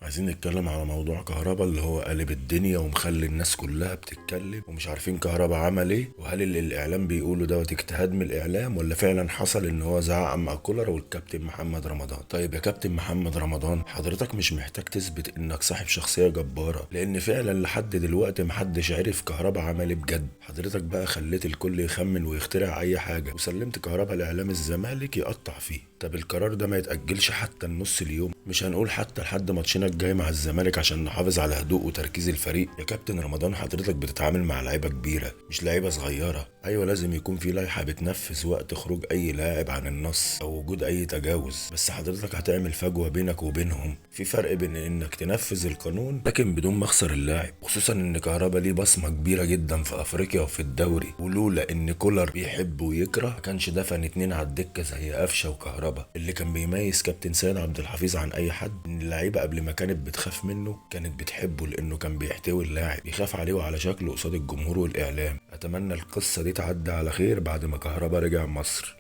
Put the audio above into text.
عايزين نتكلم على موضوع كهربا اللي هو قالب الدنيا ومخلي الناس كلها بتتكلم ومش عارفين كهربا عمل ايه، وهل اللي الاعلام بيقوله دوت اجتهاد من الاعلام ولا فعلا حصل ان هو زعق مع كولر والكابتن محمد رمضان. طيب يا كابتن محمد رمضان، حضرتك مش محتاج تثبت انك صاحب شخصية جبارة، لان فعلا لحد دلوقتي محدش عرف كهربا عمل ايه بجد. حضرتك بقى خليت الكل يخمن ويخترع اي حاجة وسلمت كهربا لاعلام الزمالك يقطع فيه. طب القرار ده ما يتأجلش حتى النص اليوم؟ مش هنقول حتى لحد ماتشنا الجاي مع الزمالك عشان نحافظ على هدوء وتركيز الفريق. يا كابتن رمضان، حضرتك بتتعامل مع لعيبة كبيرة مش لعيبة صغيرة. ايوه لازم يكون في لائحة بتنفذ وقت خروج اي لاعب عن النص او وجود اي تجاوز، بس حضرتك هتعمل فجوة بينك وبينهم. في فرق بين انك تنفذ القانون لكن بدون ما اخسر اللاعب، خصوصا ان كهربا ليه بصمة كبيرة جدا في افريقيا وفي الدوري، ولولا ان كولر بيحب ويكره ما كانش دفن اتنين على الدكة زي قفشه وكهربا. اللي كان بيميز كابتن سيد عبد الحفيظ عن اي حد ان اللعيبة قبل ما كانت بتخاف منه كانت بتحبه، لانه كان بيحتوي اللاعب، بيخاف عليه وعلى شكله قصاد الجمهور والاعلام. اتمنى القصة دي تعدي على خير بعد ما كهربا رجع مصر.